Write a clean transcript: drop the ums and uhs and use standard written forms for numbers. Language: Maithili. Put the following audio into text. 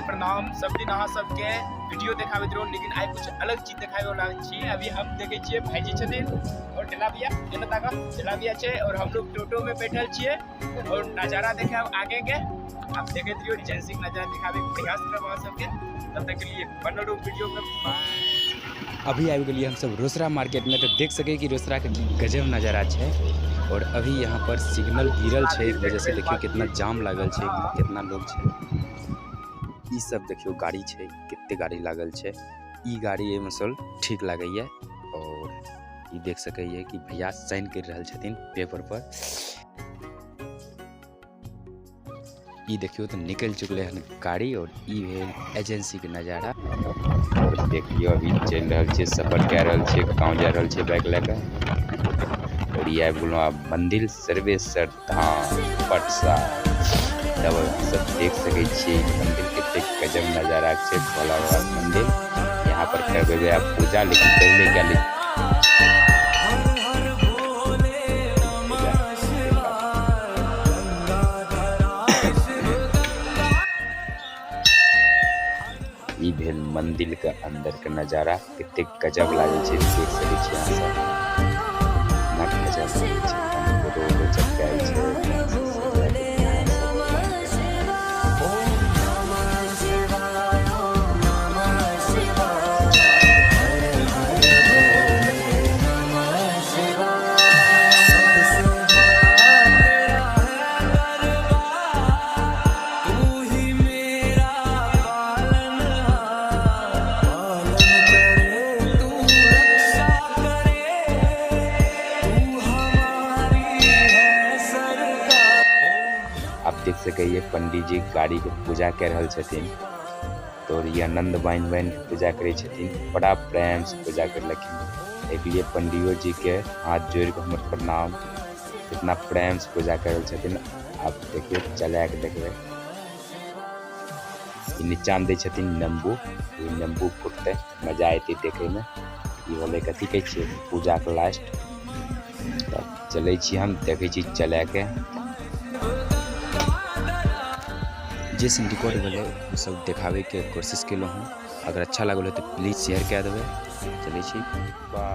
प्रणाम। सब दिन अहाँ सबके वीडियो देखाबैत रहू, लेकिन आइ कुछ अलग चीज देखाबे वाला छी। अभी हम देखै छियै भाईजी छथिन और ढेला भैया, एने ताका ढेला भैया छै और हम लोग टोटो में बैठल छियै और नजारा देखाब आगे के। आप देखैत रहियो, एजेंसी के नजारा देखाबे के प्रयास करब अहाँ सबके। तब तक के लिए बनल रहू वीडियो में। बाय। अभी आबि गेलियै हमसब रोसड़ा मार्केट में, तो देख सकै कि रोसड़ा के गजब नजारा छै। और अभी यहाँ पर सिग्नल गिरल छै, एक वजह से देखियो कितना जाम लागल छै, कितना लोग छै। ई सब देखियो गाड़ी छै, कते गाड़ी लागल छै। ई गाड़ी एहिमे सल ठीक लागैया। और ई देख सकैया कि भैया साइन कर रहल छथिन पेपर पर। ई देखियो तो निकल चुकले हन गाड़ी। और ई भेल एजेंसी के नजारा। और देखियो अभी चलि रहल छै, सफर कए रहल छै, गाँव जा रहल छै बाइक लए कऽ। और ई आबि गेलहुँ आब मंदिर सर्वेश्वर धाम पटसा। तब सब देख सकै छियै मंदिर कते गजब नजारा छै, भोला बाबा के मंदिर। यहाँ पर करबेबै आब पूजा, लेकिन पहिले क्या ले ई भेल मंदिर के अंदर के नजारा, कते गजब लागै छै, देख सकै छियै अहाँ सब। इतना गजब लागै छै, फोटो वोटो चपकायल छै। आप देख सकैए पंडित जी गाड़ी के पूजा कर रहल छथिन। तो ई आनंद बान्हि बान्हि के पूजा करै छथिन, बड़ा प्रेम से पूजा करलखिन। एक लिए पंडियो जी के हाथ जोड़ के हमर प्रणाम, इतना प्रेम से पूजा कर रहल छथिन। आप देखियो चला के देखबै। ई नीचा में दै छथिन नींबू, ई नींबू फुटतै, मजा एतै देखै में। ई होलै कथी कहै छियै पूजा के लास्ट। तब चलै छी हम, देखै छी चला के। जे सीन रिकॉर्ड भेलै ओ सब देखाबैके कोशिश केलहुँ हँ। अगर अच्छा लागल हो तो प्लीज शेयर कए देबै। चलै छी, बाय।